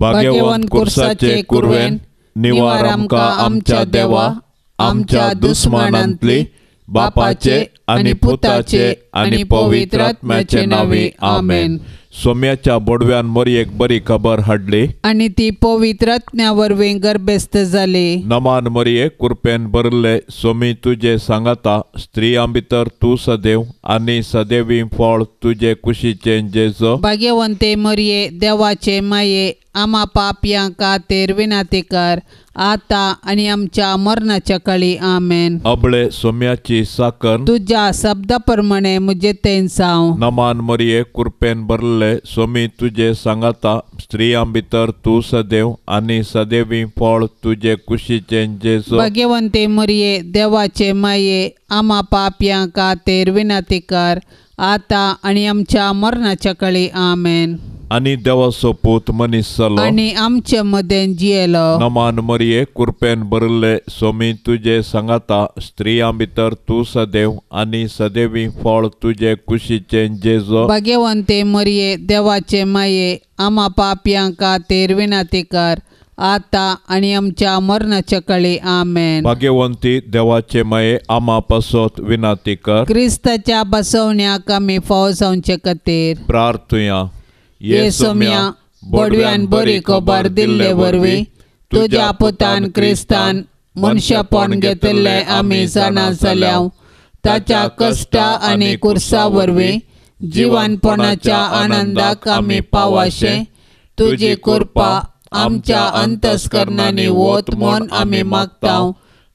भाग्यवंत कुर्साचे कुरवेन निवार आमकां आमच्या देवा आमच्या दुस्मानांतली बापाचे आनी पुताचे आनी पवित्र आत्म्याचे नांवे आमेन. सोम्याच्या बोडव्यान मोरयेक बरी खबर हाडली आनी ती पवित्र आत्म्या वरवीं गर्भस्थ जाली. नमान मोरये कुरपेन भरले सोमी तुजे सांगाता स्त्रियां भितर तूं सदैव आनी सदैवी फळ तुजे कुशीचें जेजो. भाग्यवंते मोरये देवाचे माये आमा पापयां खातीर विनंती कर आतां आनी आमच्या मरणाच्या काळी आमेन. अबळे सोम्याची साकर तुज्या शब्दा प्रमाणे म्हजे तें जावं. नमान मोरये कुरपेन भरले सोमी तुजे सांगाता स्त्रियां भितर तूं सदैव आनी सदैवी फळ तुजे कुशीचें जेजो. भाग्यवंते मोरये देवाचे माये आमा पापयां खातीर विनंती कर आतां आनी आमच्या मरणाच्या काळी आमेन. आनी देवाचो पूत मनीस जालो आनी आमचे मदें जियेलो. नमान मोरये कुरपेन भरले सोमी तुजे सांगाता स्त्रियां भितर तूं सदैव आनी सदैवी फळ तुजे कुशीचें जेजो. भाग्यवंते मोरये देवाचे माये आमा पापयां खातीर विनंती कर आतां आनी आमच्या मरणाच्या काळी आमेन. भाग्यवंती देवाचे माये आमा पासत विनंती कर. क्रिस्ताच्या बसवण्याक आमी फाव जावचे खातीर प्रार्थुया. ये सोम्या बोडव्यान बरी खबर दिल्ले वरवीं तुज्या पुतान क्रिस्तान मनशापण घेतिल्लें आमी जाणा जाल्या. ताच्या कश्टा आनी कुर्सा वरवीं जिवनपणाच्या आनंदाक आमी पावाशें तुजी कृपा आमच्या अंतस्करणांनी वत म्हूण आमी मागता.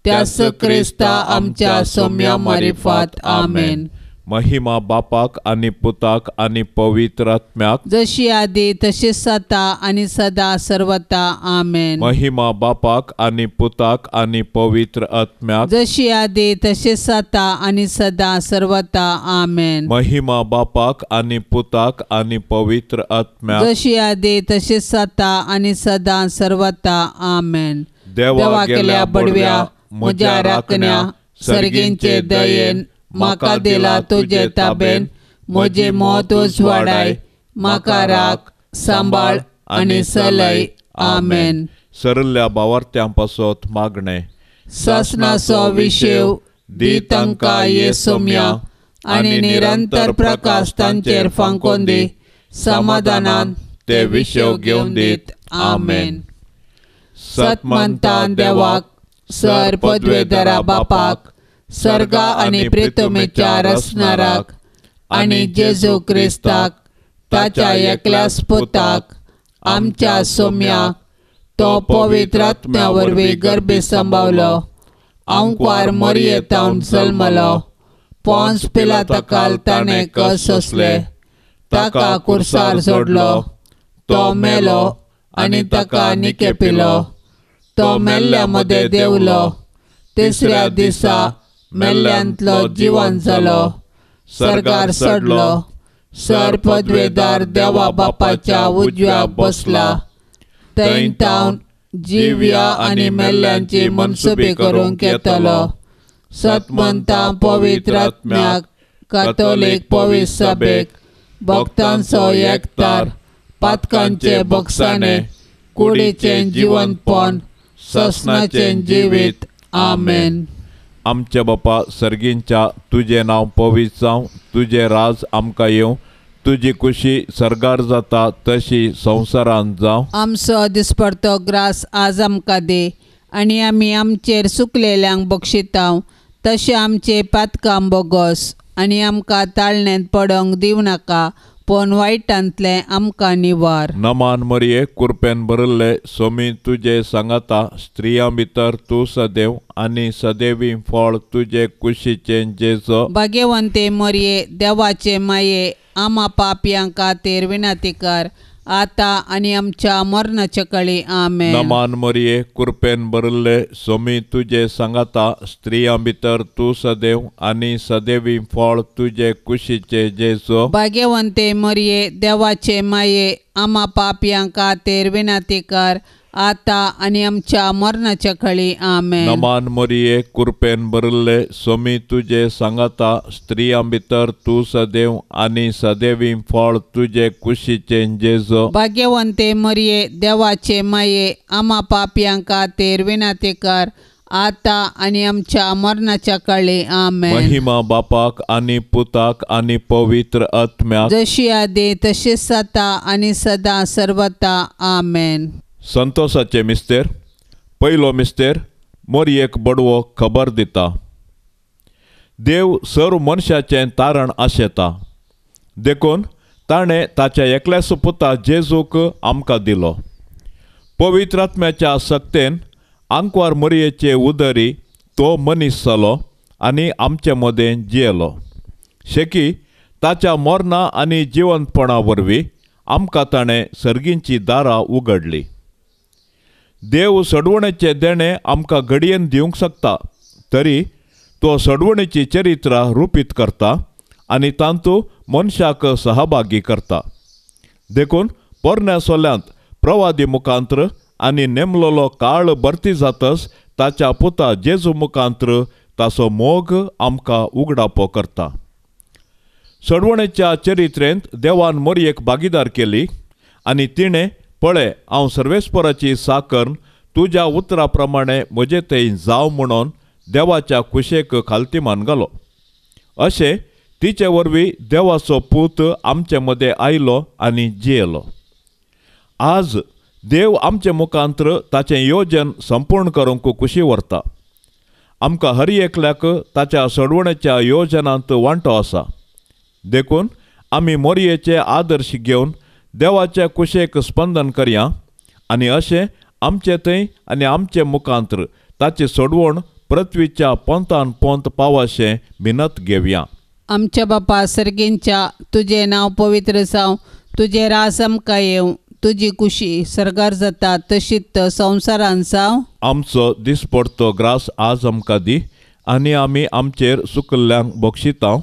त्यास क्रिस्ता आमच्या सोम्या मारिफात आमेन. महिमा बापाक आनी पुताक आनी पवित्र आत्म्याक जशी आदी तशी सता आनी सदा सर्वता आमेन. महिमा बापाक आनी पुताक आनी पवित्र आत्म्याक जशी आदी तशी सता आनी सदा सर्वता आमेन. महिमा बापाक आनी पुताक आनी पवित्र आत्म्याक जशी आदी तशी सता आनी सदा सर्वता आमेन. देवा गेल्या बडव्या म्हज्या राखण्या सर्गींचे दयेन म्हाका दिला तुजे ताबेन म्हजें मत उजवाडाय म्हाका राख सांबाळ आनी सलय आमेन. सरल्या बावार्थ्यां पासत मागणें. सासणाचो विशेव दी तांकां ये सोम्या आनी निरंतर प्रकाश तांचेर फांकोन दी समाधानान ते विशेव घेवन दीत आमेन. सतमंतान देवाक सर पदवेधरा बापाक सर्गा आनी प्रितमेच्या रचणाराक आनी जेजू क्रिस्ताक ताच्या एकल्याच पुताक आमच्या सोम्याक तो पवित्र आत्म्या वरवीं गर्भे सांबावलो आंकवार मरयेतावन जल्मलो पोंस पिलाताकाल ताणें कस सोंसले ताका कुर्सार जोडलो तो मेलो आनी ताका निकेपिलो तो मेल्ल्या मदें देंवलो तिसऱ्या दिसा मेल्ल्यांतलो जिवन जालो सर्गार चडलो सर पदवेदार देवा बापाच्या उजव्या बसला थंय तावन जिव्या आनी मेल्ल्यांची मनसुबी करूंक येतलो. सतमंता पवित्र आत्म्याक कातोलीक पवित्र सभेक भक्तांचो एकतार पातकांचे बक्षाणे कुडीचें जिवनपण ससनाचें जिवीत आमेन. आमच्या बापा सर्गींच्या तुजें नांव पवित्र जावं तुजें राज आमकां येवं तुजी कुशी सर्गार जाता तशी संवसारांत जावं. आमचो दिसपडतो ग्रास आज आमकां दी आनी आमी आमचेर सुकलेल्यांक बक्षितांव तशें आमचे पातकां बोगस आनी आमकां ताळण्यांत पडोंक दिवं नाका पूण वायटांतलें आमकां निवार. नमान मरये कुरपेन भरिल्ले सोमी तुजे सांगाता स्त्रियां भितर तूं सदैव आनी सदैवी फळ तुजे कुशीचें जेजो. भाग्यवंते मरये देवाचे माये आमा पापयां खातीर विनंती कर आतां आनी आमच्या मरणाच्या काळी आमेन. नमान मरये कुरपेन भरिल्ले सोमी तुजे सांगाता स्त्रियां भितर तूं सदैव आनी सदैवी फळ तुजे कुशीचे जेजो. भाग्यवंते मरये देवाचे माये आमा पापयां खातीर विनंती कर आतां आनी आमच्या मरणाच्या काळी. आमेन. नमान मरिये, कृपेन भरिल्ले, स्वामी तुजे सांगाता, स्त्रियां भितर तूं सदैव आनी सदैवी फळ तुजे कुशीचें जेजू. भाग्यवंते मरिये, देवाचे माये, आमा पापयां खातीर विनंती कर, आतां आनी आमच्या मरणाच्या काळी. आमेन. महिमा बापाक आनी पुताक आनी पवित्र आत्म्याक, जशी आदी तशीच आतां आनी सदां सर्वता. आमेन. संतोषाचे मिस्तेर. पयलो मिस्तेर मोरयेक बडवो खबर दिता. देव सर्व मनशाचें तारण आशेता, देखून ताणें ताच्या एकल्याच पुता जेजूक आमकां दिलो. पवित्र आत्म्याच्या सक्तेन आंकवार मोरयेचे उदरी तो मनीस जालो आनी आमचे मदें जियेलो. शेकी ताच्या मरणा आनी जिवंतपणा वरवीं आमकां ताणें सर्गींची दारां उगडली. देव सडवणेचें देणें आमकां घडयेन दिवंक शकता, तरी तो सडवणेची चरित्रां रुपीत करता आनी तांतू मनशाक सहभागी करता. देखून पोरण्या सोल्यांत प्रवादी मुखांत्र आनी नेमलोलो काळ भरती जातच ताच्या पुता जेजू मुखांत्र ताचो मोग आमकां उगडापो करता. सडवणेच्या चरित्रेंत देवान मोरयेक भागीदार केली आनी तिणें पळय हांव सर्वेस्पराची साकर तुज्या उतरा प्रमाणे म्हजे थंय जावं म्हणून देवाच्या कुशेक खालतीमान घालो. अशें तिचे वरवीं देवाचो पूत आमचे मदें आयलो आनी जियेलो. आज देव आमचे मुखांत्र ताचें योजन संपूर्ण करूंक कुशी व्हरता. आमकां हर एकल्याक ताच्या सडवणेच्या योजनांत वांटो आसा. देखून आमी मोरयेचे आदर्श घेवन देवाच्या कुशेक स्पंदन करया आनी अशें आमचे थंय आनी आमचे मुखांत्र ताची सोडवण पृथ्वीच्या पोंतान पोंत पावाशें भिनत घेवया. आमच्या बापा सर्गींच्या, तुजें नांव पवित्र जावं, तुजें राज आमकां येवं, तुजी कुशी सर्गार जाता तशीच संवसारान जावं. आमचो दिसपडतो ग्रास आज आमकां दी आनी आमी आमचेर सुकल्ल्यांक बक्षितांव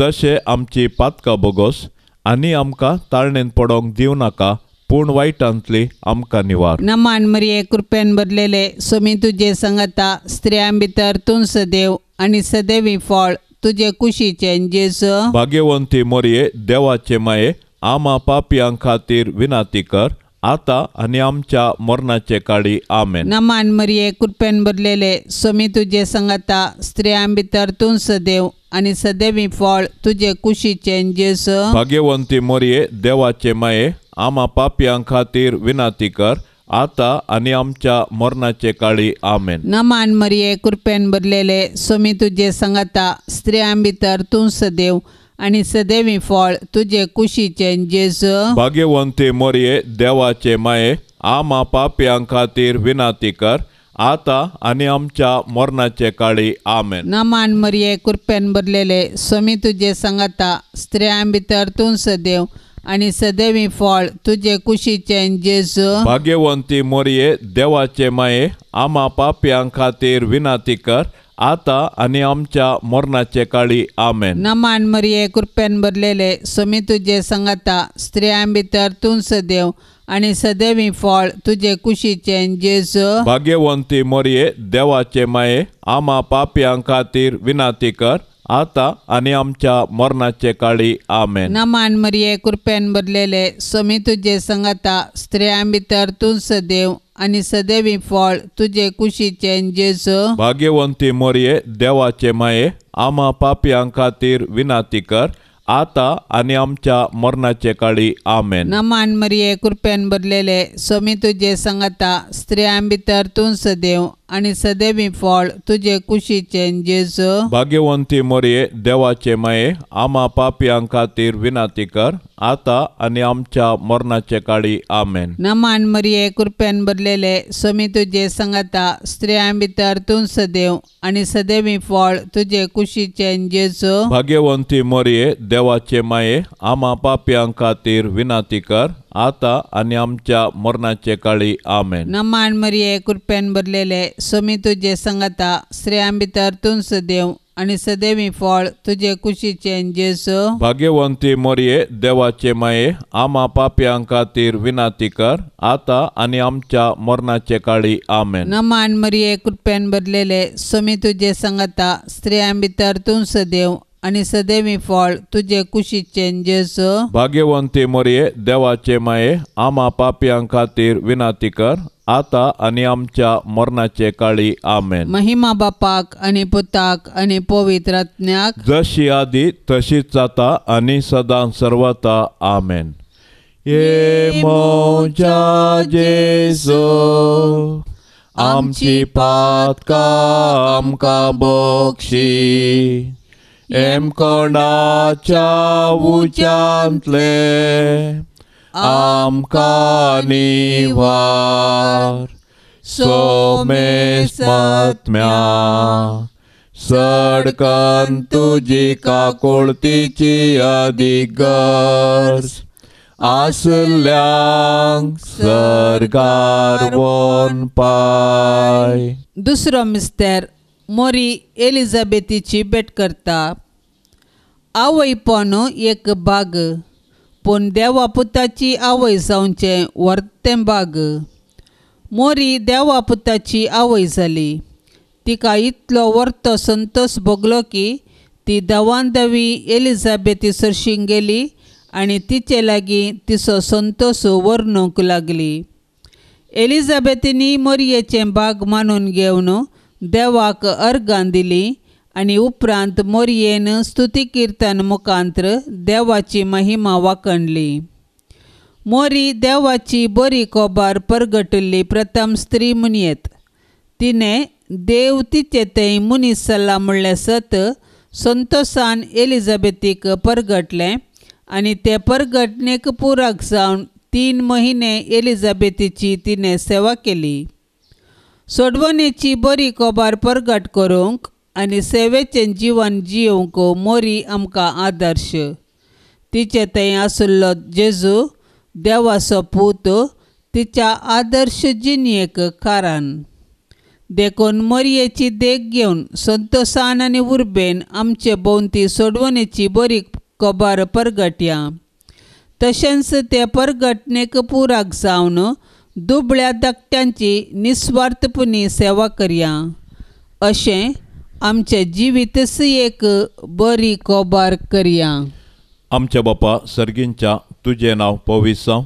तशें आमची पातकां बोगोस आनी आमकां ताळणेन पडोंक दिवं नाका, पूण वायटांतली आमकां निवार. नमान मरिये, कृपेन भरलेले, स्वामी तुजे संगता, स्त्रियां भितर तूं सदैव आनी सदैवी फळ तुजे कुशीचें जेजू. भाग्यवंती मोरये, देवाचे माये, आमा पापयां खातीर विनंती कर, आतां आनी आमच्या मरणाचे काळी. आमेन. नमान मरिये, कृपेन भरलेले, स्वामी तुजे संगता, स्त्रियां भितर तूं सदैव आनी सदैवी फळ तुजे कुशीचें जेजू. भाग्यवंती मोरये, देवाचे माये, आमा पापयां खातीर विनंती कर, आतां आनी आमच्या मरणाचे काळी. आमेन. नमान मरिये, कृपेन भरलेले, स्वामी तुजे संगता, स्त्रियां भितर तूं सदैव आनी सदैवी फळ तुजे कुशीचें जेजू. भाग्यवंती मोरये, देवाचे माये, आमा पापयां खातीर विनंती कर, आतां आनी आमच्या मरणाचे काळी. आमेन. नमान मरिये, कृपेन भरलेले, स्वामी तुजे संगता, स्त्रियां भितर तूं सदैव आनी सदैवी फळ तुजे कुशीचें जेजू. भाग्यवंती मोरये, देवाचे माये, आमा पापयां खातीर विनंती कर, आतां आनी आमच्या मरणाचे काळी. आमेन. नमान मरिये, कृपेन भरलेले, स्वामी तुजे संगता, स्त्रियां भितर तूं सदैव आनी सदैवी फळ तुजे कुशीचें जेजू. भाग्यवंती मोरये, देवाचे माये, आमा पापयां खातीर विनंती कर, आतां आनी आमच्या मरणाचे काळी. आमेन. नमान मरिये, कृपेन भरलेले, स्वामी तुजे संगता, स्त्रियां भितर तूं सदैव आनी सदैवी फळ तुजे कुशीचें जेजू. भाग्यवंती मोरये, देवाचे माये, आमा पापयां खातीर विनंती कर, आतां आनी आमच्या मरणाचे काळी. आमेन. नमान मरिये, कृपेन भरलेले, स्वामी तुजे संगता, स्त्रियां भितर तूं सदैव आनी सदैवी फळ तुजे कुशीचें जेजू. भाग्यवंती मोरये, देवाचे माये, आमा पापयां खातीर विनंती कर, आतां आनी आमच्या मरणाचे काळी. आमेन. नमान मरिये, कृपेन भरलेले, स्वामी तुजे संगता, स्त्रियां भितर तूं सदैव आनी सदैवी फळ तुजे कुशीचें जेजू. भाग्यवंती मोरये, देवाचे माये, आमा पापयां खातीर विनंती कर, आतां आनी आमच्या मरणाचे काळी. आमेन. नमान मरिये, कृपेन भरलेले, स्वामी तुजे संगता, स्त्रियां भितर तूं सदैव आनी सदैवी फळ तुजे कुशीचें जेजू. भाग्यवंती मोरये देवाचे माये, आमा पापयां खातीर विनंती कर आतां आनी आमच्या मरणाचे काळी. आमेन. नमान मरिये, कृपेन भरलेले, स्वामी तुजे सांगाता, स्त्रियां भितर तूं सदैव आनी सदैवी फळ तुजे कुशीचें जेजू. भाग्यवंती मोरये देवाचे माये, आमा पापयां खातीर विनंती कर आतां आनी आमच्या मरणाचे काळी. आमेन. महिमा बापाक आनी पुताक आनी पवित्र आत्म्याक, जशी आदी तशीच जाता आनी सदां सर्वता. आमेन. ये म्हज्या जेजू, आमची पातकां आमकां बक्षी, एमकोणाच्या उच्यांतले आमकां निवार, सोमेस्मात्म्या सडकन तुजी काकुळतीची अदीक गरज आसल्यांक सर्गार वोन पाय. दुसरो मिस्तेर मोरी एलिझाबेथीची भेट करता. आवयपण एक भाग, पूण देवा पुताची आवय जावचें वर्तें भाग. मोरी देवा पुताची आवय जाली. तिका इतलो वर्तो संतोश भोगलो की ती धांवान धांवी एलिझाबेथी सरशीं गेली आनी तिचे लागीं तिचो संतोश वर्णूंक लागली. एलिझाबेथीनी मोरयेचें भाग मानून घेवन देवाक अर्गां दिली आनी उपरांत मोरयेन स्तुती किर्तन मुखांत्र देवाची महिमा वाखणली. मोरी देवाची बरी कोबार परगटिल्ली प्रथम स्त्री म्हणयेत. तिणें देव तिचे थंय मनीस जाला म्हणलें सत संतोशान एलिझाबेथीक परगटलें आनी ते परगटणेक पुराक जावन 3 महिने एलिझाबेथीची तिणें सेवा केली. सोडवणेची बरी कोबार परगट करूंक आनी सेवेचें जिवन जियोवंक मोरी आमकां आदर्श. तिचे थंय आशिल्लो जेजू देवाचो पूत तिच्या आदर्श जिणेक कारण. देखून मोरयेची देख घेवन संतोशान आनी उर्बेन आमचे भोंवती सोडवणेची बरी कोबार परगटया. तशेंच ते परगटणेक पुराक जावन दुबळ्या धाकट्यांची निस्वार्थपणी सेवा करया. अशें आमचें जिवीतच एक बरी कोबार करया. आमच्या बापा सर्गींच्या, तुजें नांव पवित्र जावं,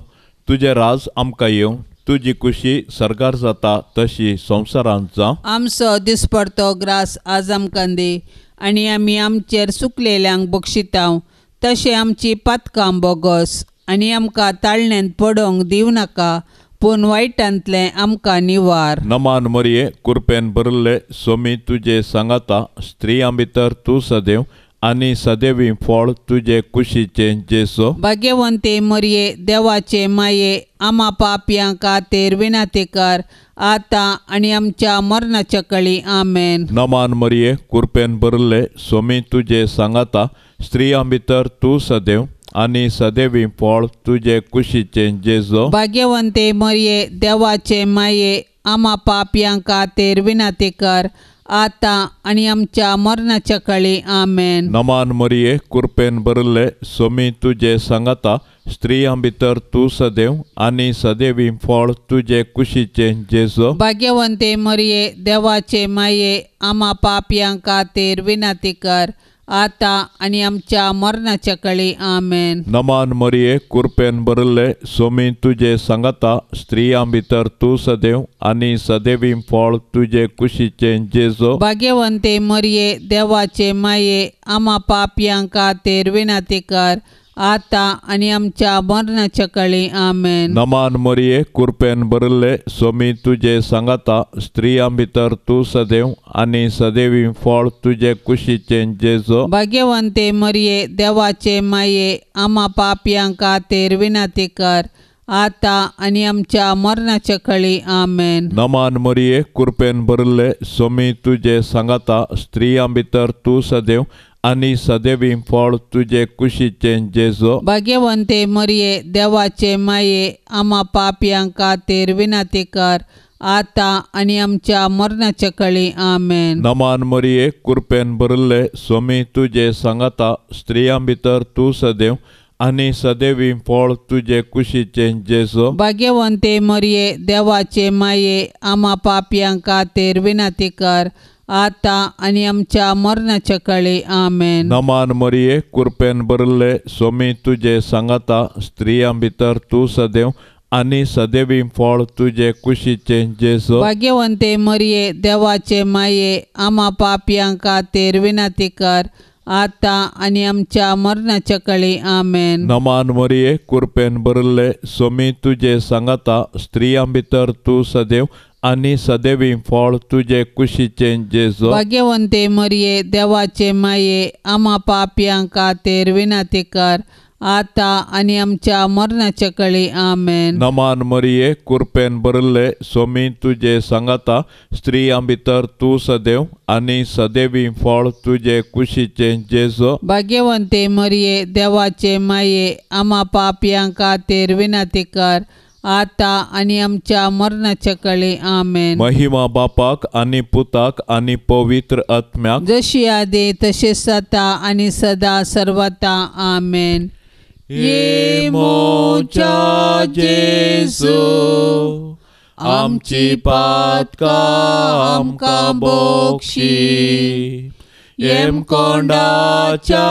तुजें राज आमकां येवं, तुजी कुशी सर्गार जाता तशी संवसारांत जावं. आमचो दिसपडतो ग्रास आज आमकां दी आनी आमी आमचेर सुकलेल्यांक बक्षितांव तशें आमची पातकां बोगस आनी आमकां ताळण्यांत पडोवंक दिवं नाका, पूण वायटांतलें आमकां निवार. नमान मरिये, कुरपेन भरिल्ले, सोमी तुजे सांगाता, स्त्रियां भितर तूं सदैव आनी सदैवी फळ तुजे कुशीचें जेजू. भाग्यवंते मरिये, देवाचे माये, आमा पापयां खातीर विनंती कर आतां आनी आमच्या मरणाच्या कळी. आमेन. नमान मरिये, कुरपेन भरिल्ले, सोमी तुजे सांगाता, स्त्रियां भितर तूं सदैव आनी सदैवी फळ तुजे कुशीचें जेजू. भाग्यवंते मरिये, देवाचे माये, आमा पापयां खातीर विनंती कर आतां आनी आमच्या मरणाच्या कळी. आमेन. नमान मरिये, कुरपेन भरिल्ले, सोमी तुजे सांगाता, स्त्रियां भितर तूं सदैव आनी सदैवी फळ तुजे कुशीचें जेजू. भाग्यवंते मरिये, देवाचे माये, आमा पापयां खातीर विनंती कर आतां आनी आमच्या मरणाच्या कळी. आमेन. नमान मरिये, कुरपेन भरिल्ले, सोमी तुजे सांगाता, स्त्रियां भितर तूं सदैव आनी सदैवी फळ तुजे कुशीचें जेजू. भाग्यवंते मरिये, देवाचे माये, आमा पापयां खातीर विनंती कर आतां आनी आमच्या मरणाच्या कळी. आमेन. नमान मरिये, कुरपेन भरिल्ले, सोमी तुजे सांगाता, स्त्रियां भितर तूं सदैव आनी सदैवी फळ तुजे कुशीचें जेजू. भाग्यवंते मरिये, देवाचे माये, आमा पापयां खातीर विनंती कर आतां आनी आमच्या मरणाच्या कळी. आमेन. नमान मरिये, कुरपेन भरिल्ले, सोमी तुजे सांगाता, स्त्रियां भितर तूं सदैव आनी सदैवी फळ तुजे कुशीचें जेजू. भाग्यवंते मरिये, देवाचे माये, आमा पापयां खातीर विनंती कर आतां आनी आमच्या मरणाच्या कळी. आमेन. नमान मरिये, कृपेन भरिल्ले, स्वामी तुजे सांगाता, स्त्रियां भितर तूं सदैव आनी सदैवी फळ तुजे कुशीचें जेजू. भाग्यवंते मरिये, देवाचे माये, आमा पापयां खातीर विनंती कर, आतां आनी आमच्या मरणाच्या कळी. आमेन. नमान मरिये, कृपेन भरिल्ले, स्वामी तुजे सांगाता, स्त्रियां भितर तूं सदैव आनी सदैवी फळ तुजे कुशीचें जेजू. भाग्यवंते मरिये, देवाचे माये, आमा पापयां खातीर विनंती कर, आतां आनी आमच्या मरणाच्या कळी. आमेन. नमान मरिये, कृपेन भरिल्ले, स्वामी तुजे सांगाता, स्त्रियां भितर तूं सदैव आनी सदैवी फळ तुजे कुशीचें जेजू. भाग्यवंते मरिये, देवाचे माये, आमा पापयां खातीर विनंती कर, आतां आनी आमच्या मरणाच्या कळी. आमेन. नमान मरिये, कृपेन भरिल्ले, स्वामी तुजे सांगाता, स्त्रियां भितर तूं सदैव आनी सदैवी फळ तुजे कुशीचें जेजू. भाग्यवंते मरिये, देवाचे माये, आमा पापयां खातीर विनंती कर, आतां आनी आमच्या मरणाच्या कळी. आमेन. महिमा बापाक आनी पुताक आनी पवित्र आत्म्याक, जशी आदी तशी आतां आनी सदा सर्वता. आमेन. ये मोच्या जेजू, आमची पातकां आमकां बक्षी, येमकोंडाच्या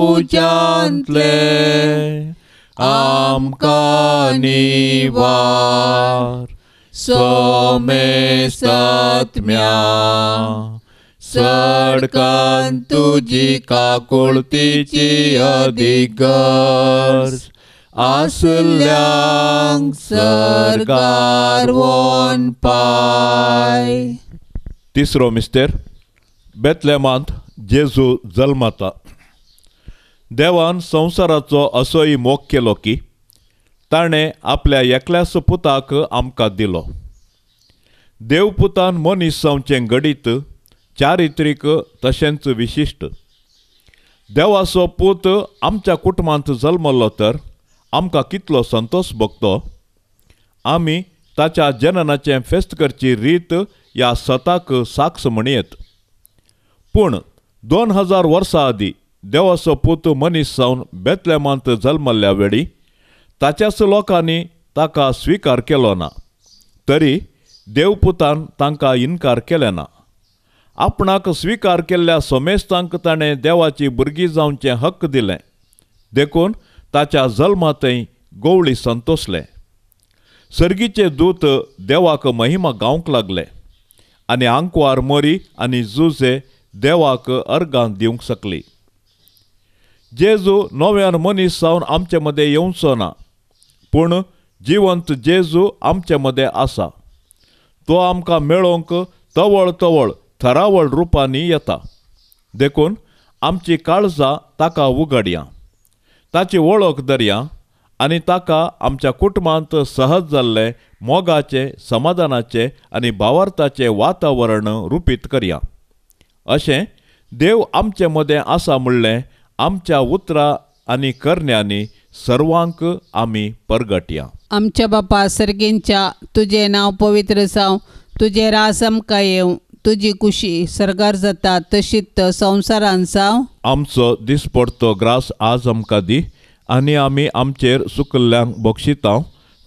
उज्यांतले आमकां निवार, सोमेस्तात्म्या सडकान तुजी काकुळतीची अदीक गरज आसल्यांक सरकार वन पाय. तिसरो मिस्तेर, बेतलेमांत जेजू जल्मता. देवान संवसाराचो असोय मोग केलो की ताणें आपल्या एकल्याच पुताक आमकां दिलो. देवपुतान मनीस जावचें घडीत चारित्रीक तशेंच विशिश्ट. देवाचो पूत आमच्या कुटुंबांत जल्मलो तर आमकां कितलो संतोश भोगतो. आमी ताच्या जननाचें फेस्त करची रीत ह्या सताक साक्ष म्हणयेत. पूण 2000 वर्सां आदीं देवाचो पूत मनीस जावन बेतलेमांत जल्मल्ल्या वेळी ताच्याच लोकांनी ताका स्विकार केलो ना, तरी देवपुतान तांकां इनकार केले ना. आपणाक स्विकार केल्ल्या समेस्तांक ताणें देवाची भुरगीं जावचें हक्क दिलें. देखून ताच्या जल्मांतय गोवळी संतोसले. सर्गीचे दूत देवाक महिमा गावंक लागले आनी आंकवार मोरी आनी जुजे देवाक अर्गां दिवंक शकली. जेजू नव्यान मनीस जावन आमचे मदें येवचो ना, पूण जिवंत जेजू आमचे मदें आसा. तो आमकां मेळोवंक तवळ तवळ थरावळ रुपांनी येता. देखून आमची काळजां ताका उगडया, ताची वळख धरया आनी ताका आमच्या कुटुंबांत सहज जाल्लें मोगाचें, समाधानाचें आनी भावार्थाचें वातावरण रुपीत करया. अशें देव आमचे मदें आसा म्हणलें आमच्या उतरां आनी करण्यांनी सर्वांक आमी परगटया. आमच्या बापा सर्गींच्या, तुजें नांव पवित्र जावं, तुजें राज आमकां येवं, तुजी कुशी सर्गार जाता तशीच संवसारान जावं. आमचो दिसपडतो ग्रास आज आमकां दी आनी आमी आमचेर सुकल्ल्यांक बक्षिता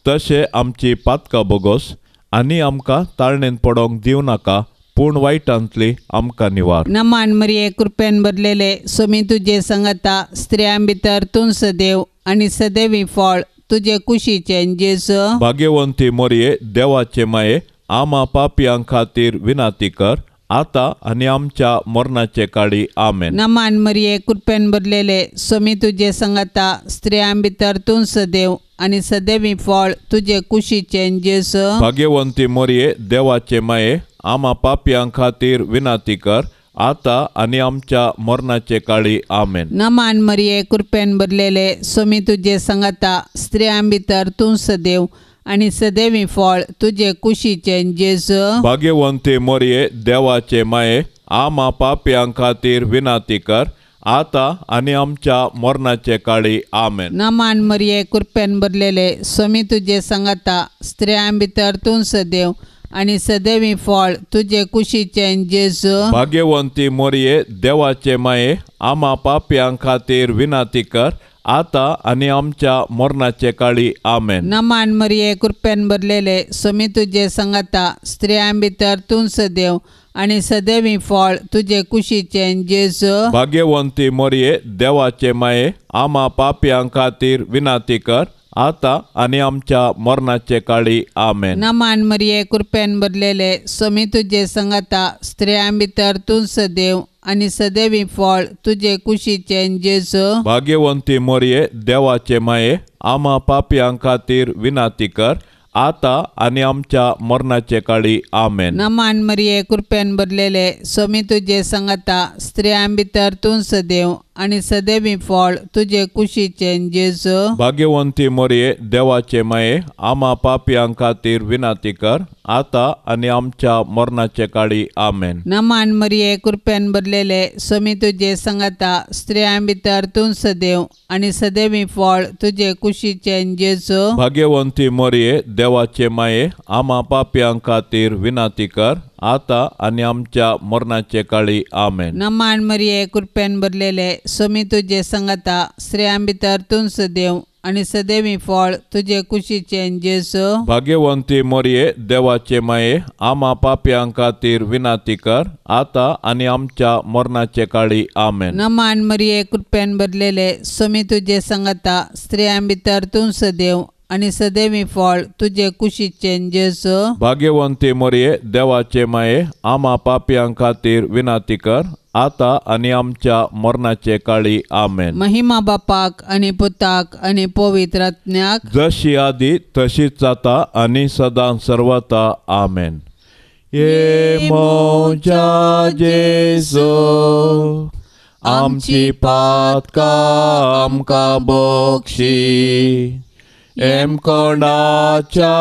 तशें आमची पातकां बोगोस आनी आमकां ताळणेन पडोंक दिवं नाका, पूण वायटांतली आमकां निवार. नमान मरिये, कृपेन भरलेले, स्वामी तुजे संगता, स्त्रियां भितर तूं सदैव आनी सदैवी फळ तुजे कुशीचें जेजू. भाग्यवंती मरिये, देवाचे माये, आमा पापयां खातीर विनंती कर, आतां आनी आमच्या मरणाचे काळी. आमेन. नमान मरिये, कृपेन भरलेले, स्वामी तुजे संगता, स्त्रियां भितर तूं सदैव आनी सदैवी फळ तुजे कुशीचें जेजू. भाग्यवंती मरिये, देवाचे माये, आमा पापयां खातीर विनंती कर, आतां आनी आमच्या मरणाचे काळी. आमेन. नमान मरिये, कृपेन भरलेले, स्वामी तुजे संगता, स्त्रियां भितर तूं सदैव आनी सदैवी फळ तुजे कुशीचें जेजू. भाग्यवंती मरिये, देवाचे माये, आमा पापयां खातीर विनंती कर, आतां आनी आमच्या मरणाचे काळी. आमेन. नमान मरिये, कृपेन भरलेले, स्वामी तुजे संगता, स्त्रियां भितर तूं सदैव आनी सदैवी फळ तुजे कुशीचें जेजू. भाग्यवंती मोरये देवाचे माये, आमा पापयां खातीर विनंती कर आता आनी आमच्या मरणाचे काळी. आमेन. नमान मरिये, कृपेन भरलेले, स्वामी तुजे संगाता, स्त्रियां भितर तूं सदैव आनी सदैवी फळ तुजे कुशीचें जेजू. भाग्यवंती मोरये देवाचे माये, आमा पापयां खातीर विनंती कर आता आनी आमच्या मरणाचे काळी. आमेन. नमान मरिये, कृपेन भरलेले, स्वामी तुजे संगाता, स्त्रियां भितर तूं सदैव आनी सदैवी फळ तुजे कुशीचें जेजू. भाग्यवंती मोरये देवाचे माये, आमा पापयां खातीर विनंती कर आता आनी आमच्या मरणाचे काळी. आमेन. नमान मरिये, कृपेन भरलेले, स्वामी तुजे संगाता, स्त्रियां भितर तूं सदैव आनी सदैवी फळ तुजे कुशीचें जेजू. भाग्यवंती मोरये देवाचे माये, आमा पापयां खातीर विनंती कर आता आनी आमच्या मरणाचे काळी. आमेन. नमान मरिये, कृपेन भरलेले, स्वामी तुजे संगाता, स्त्रियां भितर तूं सदैव आनी सदैवी फळ तुजे कुशीचें जेजू. भाग्यवंती मोरये देवाचे माये, आमा पापयां खातीर विनंती कर आता आनी आमच्या मरणाचे काळी. आमेन. नमान मरिये, कृपेन भरलेले, स्वामी तुजे संगाता, स्त्रियां भितर तूं सदैव आनी सदैवी फळ तुजे कुशीचें जेजू. भाग्यवंती मोरये देवाचे माये, आमा पापयां खातीर विनंती कर आता आनी आमच्या मरणाचे काळी. आमेन. नमान मरिये, कृपेन भरलेले, स्वामी तुजे संगाता, स्त्रियां भितर तूं सदैव आनी सदैवी फळ तुजे कुशीचें जेजू. भाग्यवंती मोरये देवाचे माये, आमा पापयां खातीर विनंती कर आता आनी आमच्या मरणाचे काळी. आमेन. महिमा बापाक आनी पुताक आनी पवित्र आत्म्याक, जशी आदी तशीच जाता आनी सदां सर्वता. आमेन. ये म्हज्या जेजू, आमची पातकां आमकां बक्षी, एमकोंडाच्या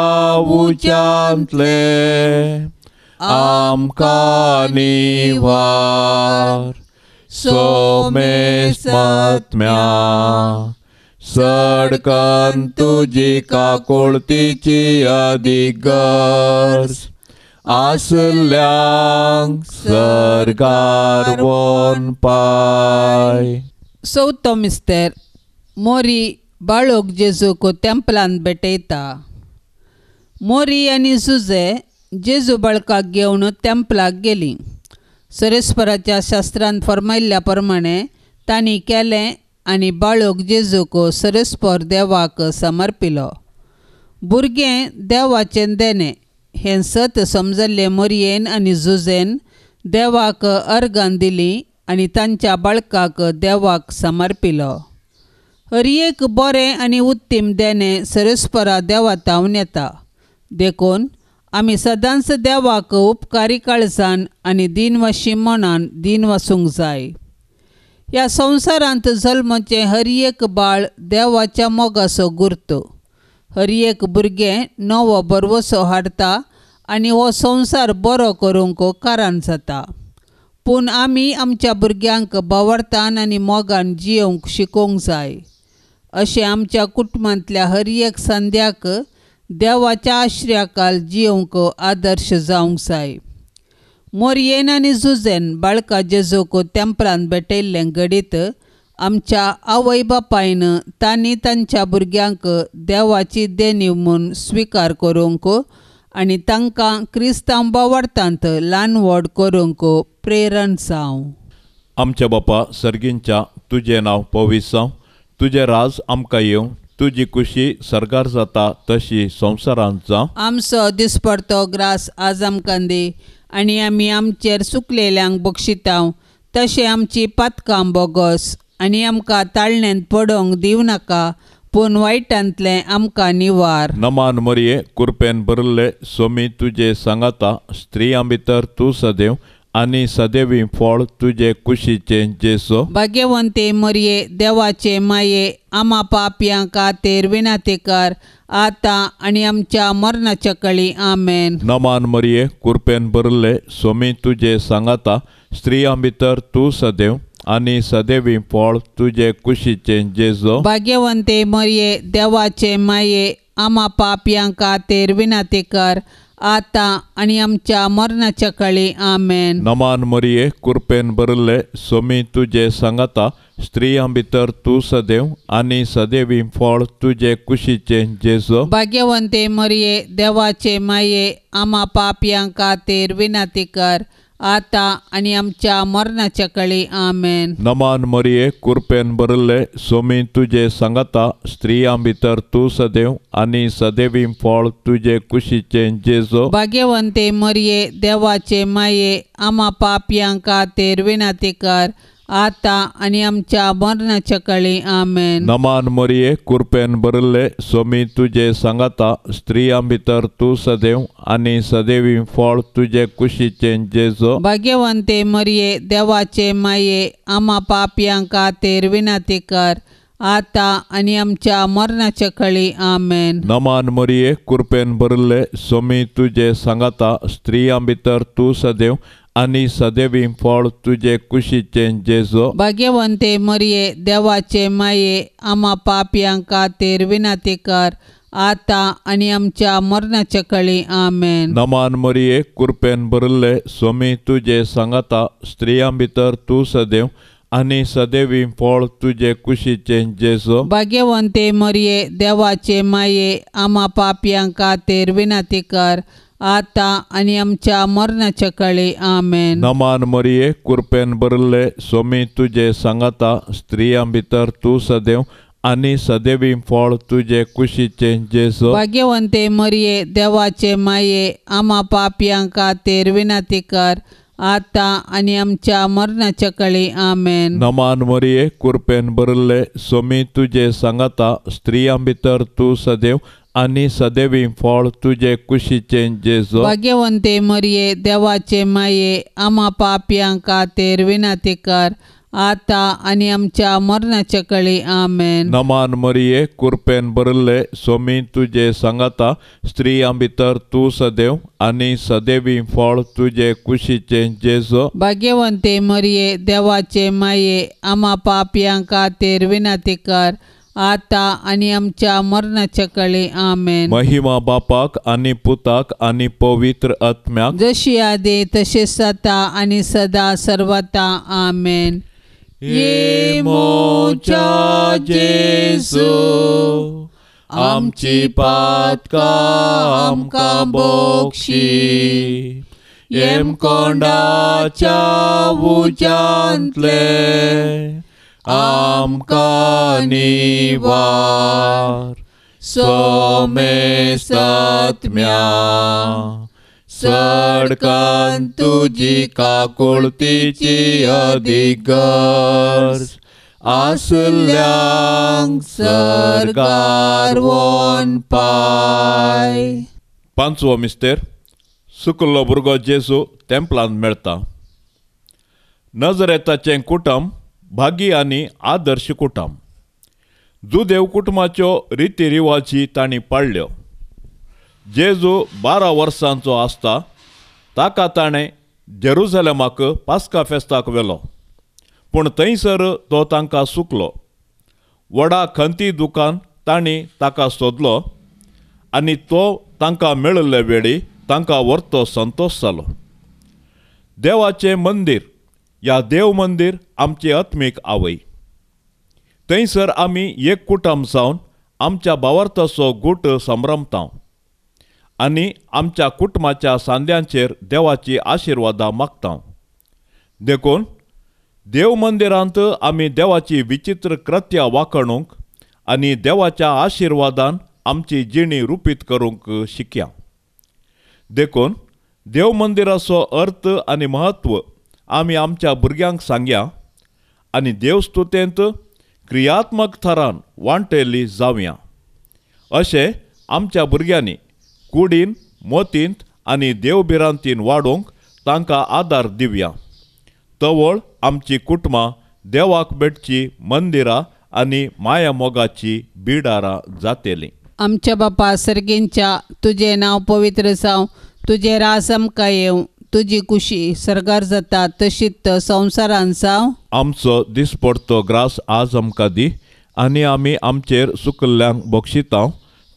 उच्यांतले आमकां निवार, सोमेस्मात्म्या सडकन तुजी काकुळतीची अदीक गरज आसल्यांक सरकार वन पाय. चवथो मिस्तेर. मोरी बाळोक जेजूक तेंपलांत भेटयता. मोरी आनी जुजे जेजू बाळकाक घेवन तेंपलाक गेलीं. सरेस्पराच्या शास्त्रान फर्मायल्ल्या प्रमाणे तांणी केलें आनी बाळोक जेजूक सरेस्पर देवाक समर्पिलो. भुरगें देवाचें देणें हें सत समजल्लें मोरयेन आनी जुजेन देवाक अर्गां दिलीं आनी तांच्या बाळकाक देवाक समर्पिलो. हर एक बरें आनी उत्तीम देणें सरेस्परा देवा तावन येता. देखून आमी सदांच देवाक उपकारी काळजान आनी दिनवाशी मनान दिन वासूंक जाय. ह्या संवसारांत जल्मचें हर एक बाळ देवाच्या मोगाचो गुर्त. हर एक भुरगें नवो भरवसो हाडटा आनी हो संवसार बरो करूंक कारण जाता. पूण आमी आमच्या भुरग्यांक बावडतान आनी मोगान जियोवंक शिकोवंक जाय. अशें आमच्या कुटुंबांतल्या हर एक संद्याक देवाच्या आश्र्याकाल जियोवंक आदर्श जावंक जाय. मोरयेन आनी जुजेन बाळका जेजूक तेंपलांत भेटयल्लें घडीत आमच्या आवय बापायन तांणी तांच्या भुरग्यांक देवाची देणीव म्हूण स्विकार करूंक आनी तांकां क्रिस्तांव बावडतांत ल्हान व्हड करूंक प्रेरण जावं. आमच्या बापा सर्गींच्या, तुजें नांव पवित्र जावं, तुजें राज आमकां येवं, तुजी खुशी सरकार जाता तशी संवसारांत जावं. आमचो दिसपडतो ग्रास आज आमकां दी आनी आमी आमचेर सुकलेल्यांक बक्षितांव तशें आमची पातकां बोगस आनी आमकां ताळण्यांत पडोवंक दिवं नाका, पूण वायटांतलें आमकां निवार. नमान मरिये, कुरपेन भरिल्ले, सोमी तुजे सांगाता, स्त्रियां भितर तूं सदैव आनी सदैवी फळ तुजे कुशीचें जेजू. भाग्यवंते मरिये देवाचे माये, आमा पापयां खातीर विनंती कर आतां आनी आमच्या मरणाच्या कळी. आमेन. नमान मरिये, कुरपेन भरिल्ले, सोमी तुजे सांगाता, स्त्रियां भितर तूं सदैव आनी सदैवी फळ तुजे कुशीचें जेजू. भाग्यवंते मरिये देवाचे माये, आमा पापयां खातीर विनंती कर आतां आनी आमच्या मरणाच्या काळी. आमेन. नमान मरिये, कृपेन भरिल्ले, सोमी तुजे सांगाता, स्त्रियां भितर तूं सदैव आनी सदैवी फळ तुजे कुशीचें जेजू. भाग्यवंते मरिये, देवाचे माये, आमा पापयां खातीर विनंती कर, आतां आनी आमच्या मरणाच्या काळी. आमेन. नमान मरिये, कृपेन भरिल्ले, सोमी तुजे सांगाता, स्त्रियां भितर तूं सदैव आनी सदैवी फळ तुजे कुशीचें जेजू. भाग्यवंते मरिये, देवाचे माये, आमा पापयां खातीर विनंती कर, आतां आनी आमच्या मरणाच्या काळी. आमेन. नमान मरिये, कृपेन भरिल्ले, सोमी तुजे सांगाता, स्त्रियां भितर तूं सदैव आनी सदैवी फळ तुजे कुशीचें जेजू. भाग्यवंते मरिये, देवाचे माये, आमा पापयां खातीर विनंती कर, आतां आनी आमच्या मरणाच्या काळी. आमेन. नमान मरिये, कृपेन भरिल्ले, सोमी तुजे सांगाता, स्त्रियां भितर तूं सदैव आनी सदैवी फळ तुजे कुशीचें जेजू. भाग्यवंते मरिये, देवाचे माये, आमा पापयां खातीर विनंती कर, आतां आनी आमच्या मरणाच्या काळी. आमेन. नमान मरिये, कृपेन भरिल्ले, सोमी तुजे सांगाता, स्त्रियां भितर तूं सदैव आनी सदैवी फळ तुजे कुशीचें जेजू. भाग्यवंते मरिये, देवाचे माये, आमा पापयां खातीर विनंती कर, आतां आनी आमच्या मरणाच्या काळी. आमेन. नमान मरिये, कृपेन भरिल्ले, सोमी तुजे सांगाता, स्त्रियां भितर तूं सदैव आनी सदैवी फळ तुजे कुशीचें जेजू. भाग्यवंते मरिये, देवाचे माये, आमा पापयां खातीर विनंती कर, आतां आनी आमच्या मरणाच्या काळी. आमेन. नमान मरिये, कृपेन भरिल्ले, सोमी तुजे सांगाता, स्त्रियां भितर तूं सदैव आनी सदैवी फळ तुजे कुशीचें जेजू. भाग्यवंते मरिये, देवाचे माये, आमा पापयां खातीर विनंती कर, आतां आनी आमच्या मरणाच्या काळी. आमेन. नमान मरिये, कृपेन भरिल्ले, सोमी तुजे सांगाता, स्त्रियां भितर तूं सदैव आनी सदैवी फळ तुजे कुशीचें जेजू. भाग्यवंते मरिये, देवाचे माये, आमा पापयां खातीर विनंती कर, आतां आनी आमच्या मरणाच्या काळी. आमेन. महिमा बापाक आनी पुताक आनी पवित्र आत्म्याक, जशी आदी तशी सता आनी सदा सर्वता. आमेन. ये मोच्या जेजू, आमची पातकां आमकां बक्षी, येमकोंडाच्या उज्यांतले आमकां निवार, सोमेस्तात्म्या सडकान तुजी काकुळतीची अदीक गरज आसल्यांक सरकार वोन पाय. पांचवो मिस्तेर, सुकल्लो भुरगो जेजू तेंपलांत मेळटा. नजरेताचें कुटुंब भागी आनी आदर्श कुटुंब. जुदेव कुटुंबाच्यो रिती रिवाजी तांणी पाळ्ळ्यो. जेजू 12 वर्सांचो आसता ताका ताणें जेरुजलेमाक पास्का फेस्ताक व्हेलो, पूण थंयसर तो तांकां सुकलो. व्हडा खंती दुकान तांणी ताका सोदलो आनी तो तांकां मेळिल्ले वेळी तांकां व्हरतो संतोश जालो. देवाचें मंदीर या देव मंदीर आमची आत्मीक आवय. थंयसर आमी एक कुटुंब जावन आमच्या भावार्थाचो गूट संभ्रमता आनी आमच्या कुटुंबाच्या सांद्यांचेर देवाची आशिर्वादां मागता. देखून देव मंदिरांत आमी देवाची विचित्र कृत्या वाखणूंक आनी देवाच्या आशिर्वादान आमची जिणी रुपीत करूंक शिकया. देखून देव मंदिराचो अर्थ आनी म्हत्व आमी आमच्या भुरग्यांक सांगया आनी देवस्तुतेंत क्रियात्मक थरान वांटेली जावया. अशें आमच्या भुरग्यांनी कुडीन, मोतींत आनी देवभिरांतीन वाडोवंक तांकां आदार दिवया. तवळ आमची कुटुंबां देवाक भेटची मंदिरां आनी मायामोगाची बिडारां जातेलीं. आमच्या बापा सर्गींच्या, तुजें नांव पवित्र जावं, तुजें राज आमकां येवं, तुजी कुशी सर्गार जाता तशीच संवसारान जावं. आमचो दिसपडतो ग्रास आज आमकां दी आनी आमी आमचेर सुकल्ल्यांक बक्षिता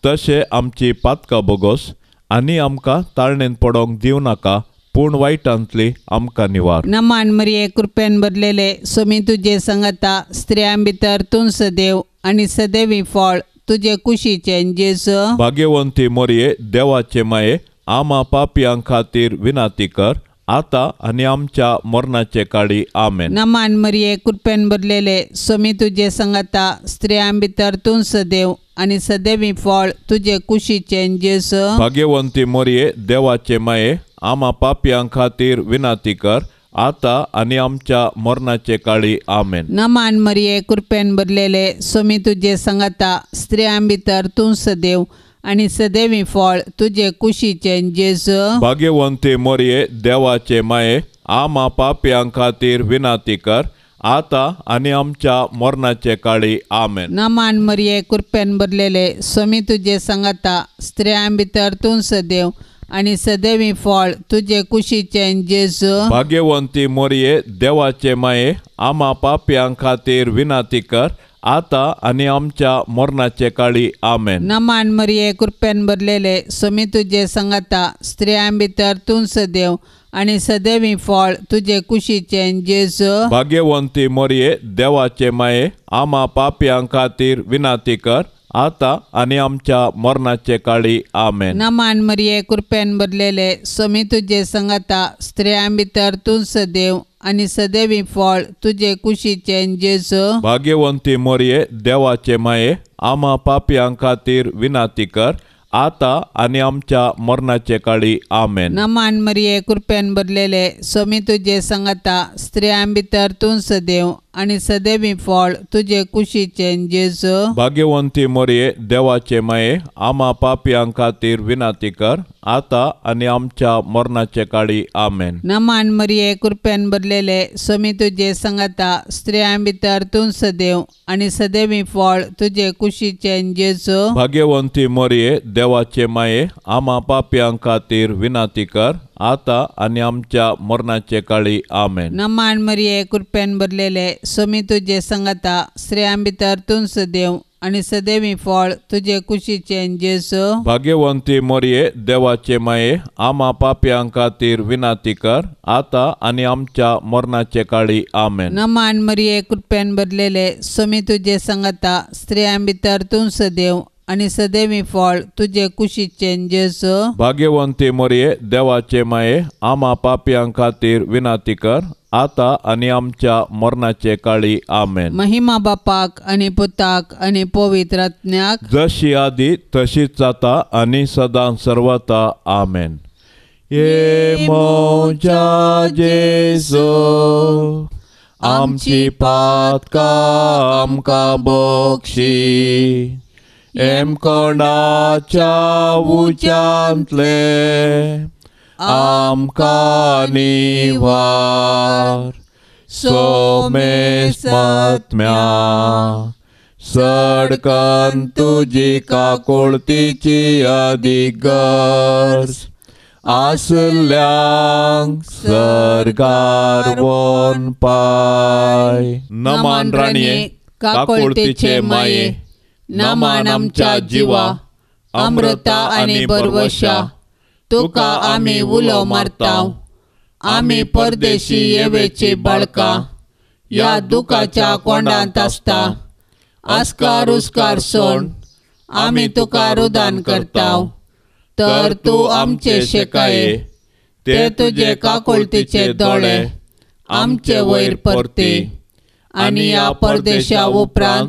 तशें आमची पातकां बोगोस आनी आमकां ताळणेन पडोंक दिवं नाका, पूण वायटांतली आमकां निवार. नमान मरिये कृपेन भरलेले सोमी तुजे संगता, स्त्रियां भितर तूं सदैव आनी सदैवी फळ तुजे कुशीचें जेजू. भाग्यवंती मरिये देवाचे माये, आमा पापयां खातीर विनंती कर, आतां आनी आमच्या मरणाचे काळी. आमेन. नमान मरिये कृपेन भरलेले सोमी तुजे संगता, स्त्रियां भितर तूं सदैव आनी सदैवी फळ तुजे कुशीचें जेजू. भाग्यवंती मरिये देवाचे माये, आमा पापयां खातीर विनंती कर, आतां आनी आमच्या मरणाचे काळी. आमेन. नमान मरिये कृपेन भरलेले सोमी तुजे संगता, स्त्रियां भितर तूं सदैव आनी सदैवी फळ तुजे कुशीचें जेजू. भाग्यवंती मरिये देवाचे माये, आमा पापयां खातीर विनंती कर, आतां आनी आमच्या मरणाचे काळी. आमेन. नमान मरिये कृपेन भरलेले सोमी तुजे संगता, स्त्रियां भितर तूं सदैव आनी सदैवी फळ तुजे कुशीचें जेजू. भाग्यवंती मरिये देवाचे माये, आमा पापयां खातीर विनंती कर, आतां आनी आमच्या मरणाचे काळी. आमेन. नमान मरिये कृपेन भरलेले सोमी तुजे संगता, स्त्रियां भितर तूं सदैव आनी सदैवी फळ तुजे कुशीचें जेजू. भाग्यवंती मरिये देवाचे माये, आमा पापयां खातीर विनंती कर, आतां आनी आमच्या मरणाचे काळी. आमेन. नमान मरिये कृपेन भरलेले सोमी तुजे संगता, स्त्रियां भितर तूं सदैव आनी सदैवी फळ तुजे कुशीचें जेजू. भाग्यवंती मरिये देवाचे माये, आमा पापयां खातीर विनंती कर, आतां आनी आमच्या मरणाचे काळी. आमेन. नमान मरिये कृपेन भरलेले सोमी तुजे संगता, स्त्रियां भितर तूं सदैव आनी सदैवी फळ तुजे कुशीचें जेजू. भाग्यवंती मरिये देवाचे माये, आमा पापयां खातीर विनंती कर, आतां आनी आमच्या मरणाचे काळी. आमेन. नमान मरिये कृपेन भरलेले सोमी तुजे संगता, स्त्रियां भितर तूं सदैव आनी सदैवी फळ तुजे कुशीचें जेजू. भाग्यवंती मरिये देवाचे माये, आमा पापयां खातीर विनंती कर, आतां आनी आमच्या मरणाचे काळी. आमेन. नमान मरिये कृपेन भरलेले सोमी तुजे संगता, स्त्रियां भितर तूं सदैव आनी सदैवी फळ तुजे कुशीचें जेजू. भाग्यवंती मरिये देवाचे माये, आमा पापयां खातीर विनंती कर, आतां आनी आमच्या मरणाचे काळी. आमेन. नमान मरिये कृपेन भरलेले सोमी तुजे संगता, स्त्रियां भितर तूं सदैव आनी सदैवी फळ तुजे कुशीचें जेजू. भाग्यवंती मरिये देवाचे माये, आमा पापयां खातीर विनंती कर, आतां आनी आमच्या मरणाचे काळी. आमेन. महिमा बापाक आनी पुताक आनी पवित्र आत्म्याक, जशी आदी तशीच जाता आनी सदां सर्वता. आमेन. ये म्हज्या जेजू, आमची पातकां आमकां बक्षी, एमकोंडाच्या उच्यांतले आमकां निवार, सोमेस्मात्म्या सडकन तुजी काकुळतीची अदीक गरज आसल्यांक सर्गार वोन पाय. नमान राणये काकुळतीचे माये, नमान आमच्या जिवा, अमृता आनी बरवशा, तुका आमी उलो मारता. आमी परदेशी येवेची बाळकां, ह्या दुखाच्या कोंडांत आसता. आस्कार उस्कार सोड आमी तुका रुदान करता, तर तूं आमचे शेकाये, ते तुजे काकुळतीचे दोळे आमचे वयर परती, आनी ह्या परदेशा उपरांत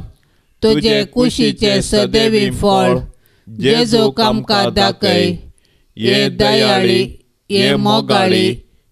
तुजे कुशीचे सदैवी फळ जेजूक आमकां दाखय. ये दयाळी, ये मोगाळी,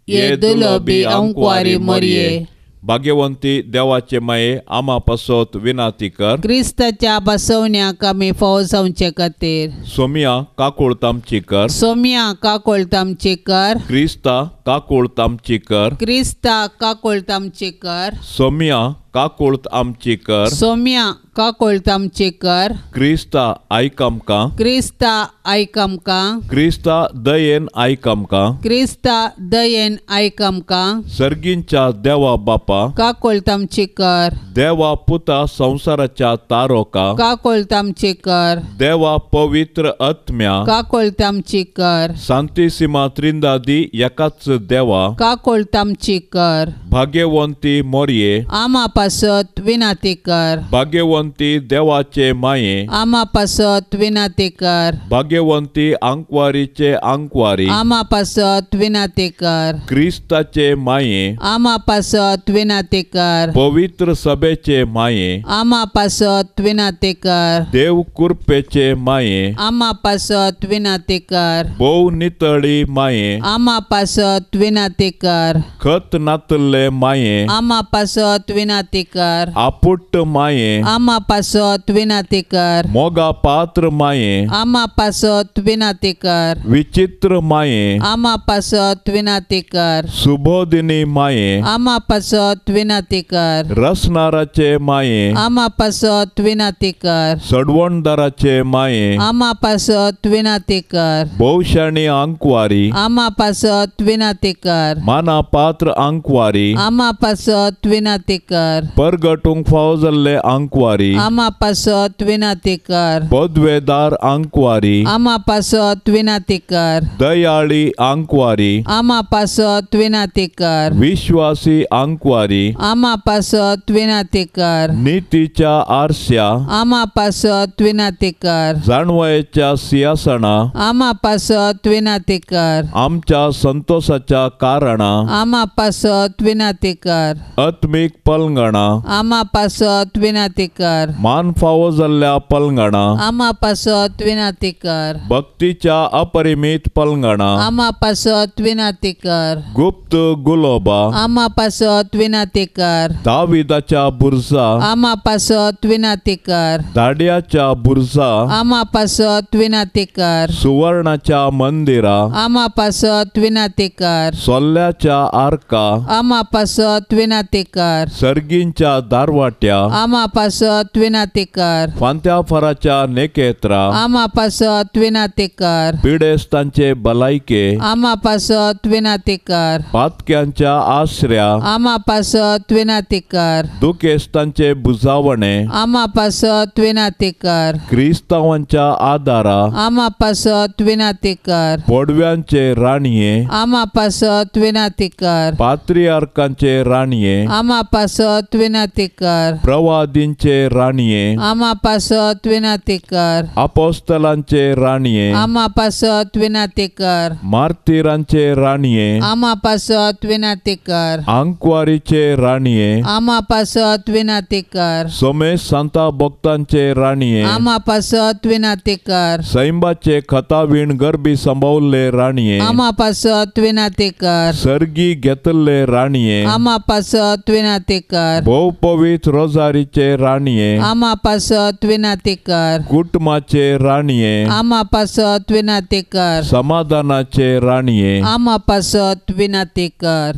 ये दुलबी अंकवारी मरिये. भाग्यवंती देवाचे माये, आमा पासत विनंती कर. क्रिस्ताच्या बसवण्याक आमी फावो जावचे खातीर. सोमिया काकुळत आमची कर. सोमिया काकुळत आमची कर. क्रिस्ता काकुळत आमची कर. क्रिस्ता काकुळत आमची कर. सोमिया काकुळत आमची कर। सोम्या काकुळत आमची कर। क्रिस्ता आयक आमकां। क्रिस्ता आयक आमकां। क्रिस्ता दयेन आयक आमकां। क्रिस्ता दयेन आयक आमकां। सर्गींच्या देवा बापा काकुळत आमची कर। देवा पुता संवसाराच्या तारोका काकुळत आमची कर। देवा पवित्र आत्म्या काकुळत आमची कर। सांतिसिमा त्रिंदादी एकाच देवा काकुळत आमची कर। भाग्यवंती मोरये आमा पासत विनाती कर। भाग्यवंती देवाचे माये आमा पासत विनाती कर। भाग्यवंती आंकवारीचे आंकवारी आमा पासत विनाती कर। क्रिस्ताचे माये आमा पासत विनाती कर। पवित्र सभेचे माये आमा पासत विनाती कर। देव कृपेचे माये आमा पासत विनाती कर। भोव नितळी माये आमा पासत विनाती कर। खत नातल्ले माये आमा पासत विनाती कर। आपुट्ट माये आमा पासत विनाती कर। मोगा पात्र माये आमा पासत विनाती कर। विचित्र माये आमा पासत विनाती कर। सुबोधिनी माये आमा पासत विनाती कर। रसनाराचे माये आमा पासत विनाती कर। सडवणदाराचे माये आमा पासत विनाती कर। भोवशाणी आंकवारी आमा पासत विनाती कर। माना पात्र आंकवारी आमा पासत विनाती कर। परगटूंक फावो जाल्ले आंकवारी आमा पासत विनाती कर। पदवेदार आंकवारी आमा पासत विनाती कर। दयाळी आंकवारी आमा पासत विनाती कर। विश्वासी आंकवारी आमा पासत विनाती कर। नितीच्या आरस्या आमा पासत विनाती कर। जाणवयेच्या सिंहासना आमा पासत विनाती कर। आमच्या संतोषाच्या कारणा आमा पासत विनाती कर। आत्मीक पलंगणा आमा पासत विनाती कर। मान फावो जाल्ल्या पलंगणा आमा पासत विनाती कर। भक्तीच्या अपरिमित पलंगणा आमा पासत विनाती कर। गुप्त गुलोबा आमा पासत विनाती कर। दाविदाच्या बुरजा आमा पासत विनाती कर। दाड्याच्या बुरजा आमा पासत विनाती कर। सुवर्णाच्या मंदिरा आमा पासत विनाती कर। सोल्ल्याच्या आर्का आमा पासत विनाती कर। सर्गींच्या दारवाट्या आमा पासत विनाती कर। फांत्या फराच्या नेकेत्रा आमा पासत विनाती कर। पिडेस्तांचे भलायके आमा पासत विनाती कर। पातक्यांच्या आसऱ्या आमा पासत विनाती कर। दुखेस्तांचे बुजावणे आमा पासत विनाती कर। क्रिस्तावांच्या आदारा आमा पासत विनाती कर। पडव्यांचे राणये आमा पासत विनाती कर। पात्रियार्कांचे राणये आमा पासत विनाती कर। प्रवादींचे राणये आमा पासत विनाती कर। अपोस्तलांचे राणये आमा पासत विनाती कर। मार्तीरांचे राणये आमा पासत विनाती कर। आंकवारीचे राणये आमा पासत विनाती कर। सोमेश सांता भक्तांचे राणये आमा पासत विनाती कर। सैंबाचे खतावीण गर्भी सांबावल्ले राणये आमा पासत विनाती कर। सर्गी घेतल्ले राणये आमा पासत विनाती कर। भोव पवित्र रोजारीचे राणये आमा पासत विनाती कर। कुटुंबाचे राणये आमा पासत विनाती कर। समाधानाचे राणये आमा पासत विनाती कर।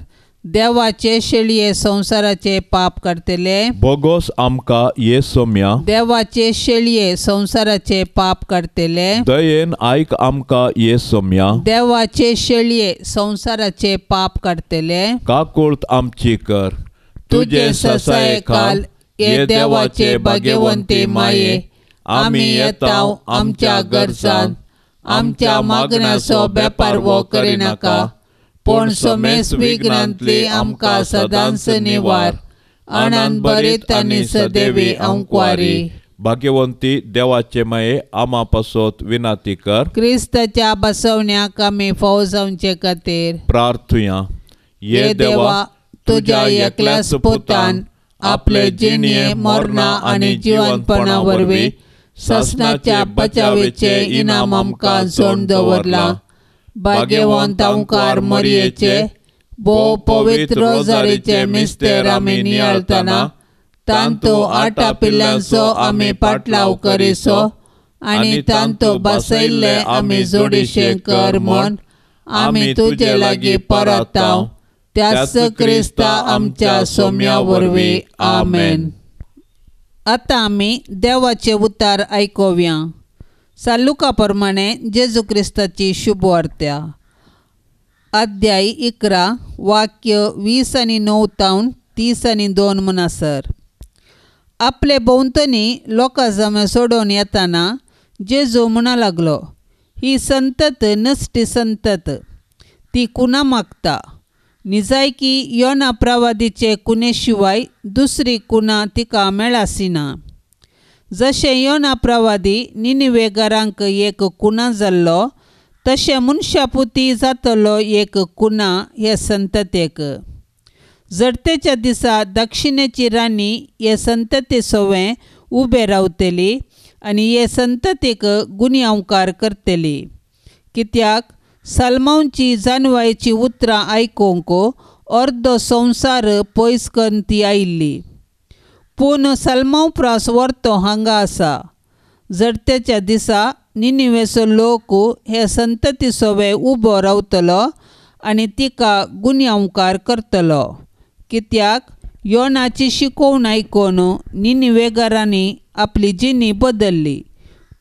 देवाचे शेळये संवसाराचे पाप काडटले बोगोस आमकां ये सोम्या। देवाचे शेळये संवसाराचे पाप काडटले दयेन आयक आमकां ये सोम्या। देवाचे शेळये संवसाराचे पाप काडटले काकुळत आमची कर। तुजे ससाये काल ये देवाचे भाग्यवंती माये आमी येता आमच्या गरजान आमच्या मागण्याचो बेपारवो करिनाका पूण समेस विघ्नांतली आमकां सदांच निवार। आनंद बरीत आनी सदैवी अंकवारी। भाग्यवंती देवाचे माये आमा पासत विनाती कर। क्रिस्ताच्या बसवण्याक आमी फावो जावचे खातीर प्रार्थुया। ये देवा तुज्या एकल्याच पुतान आपले जिणये मरणा आनी जिवंतपणा वरवीं सासणाच्या बचावेचे इनाम आमकां जोड दवरलां। भाग्यवंत अंकार मरयेचे भोव पवित्र रोजारीचे मिस्तेर आमी नियाळतना तांतो आटा पिल्ल्यांचो आमी पाटलाव करिसो आनी तांतो बसयल्ले आमी जोडीशे कर म्हूण आमी तुजे लागीं परताव। त्याच क्रिस्ता आमच्या सोम्या वरवीं. आमेन. आतां आमी देवाचे उतार आयकुया. सालुका प्रमाणे जेजू क्रिस्ताची शुभवार्त्या, अध्याय 11 वाक्य 20 आनी 9 तावन 30 आनी 2 म्हणसर. आपले भोंवतणी लोकां जमे सोडून येताना जेजू म्हणा लागलो, ही संतत नश्टी संतत, ती कुणा मागता. निजायकी योना प्रवादीचे कुणे शिवाय दुसरी कुणा तिका मेळासिना. जशें योना प्रवादी निनिवेगारांक एक कुणा जाल्लो, तशें मनशापुती जातलो एक कुणा हे संततेक. जडतेच्या दिसा दक्षिणेची राणी हे संतते सोवें उबे रावतली आनी हे संततेक गुन्यांवकार करतली. कित्याक सलमांची जानवायची उतरां आयकूंक अर्दो संवसार पयस करून ती आयिल्ली. पूण सलमांव प्रास वर्तो हांगा आसा. जडतेच्या दिसा निनिवेचो लोक हे संतती सोवे उबो रावतलो आनी तिका गुन्यांवकार करतलो. कित्याक योनाची शिकोवण आयकून निनिवेगारांनी आपली जिणी बदल्ली.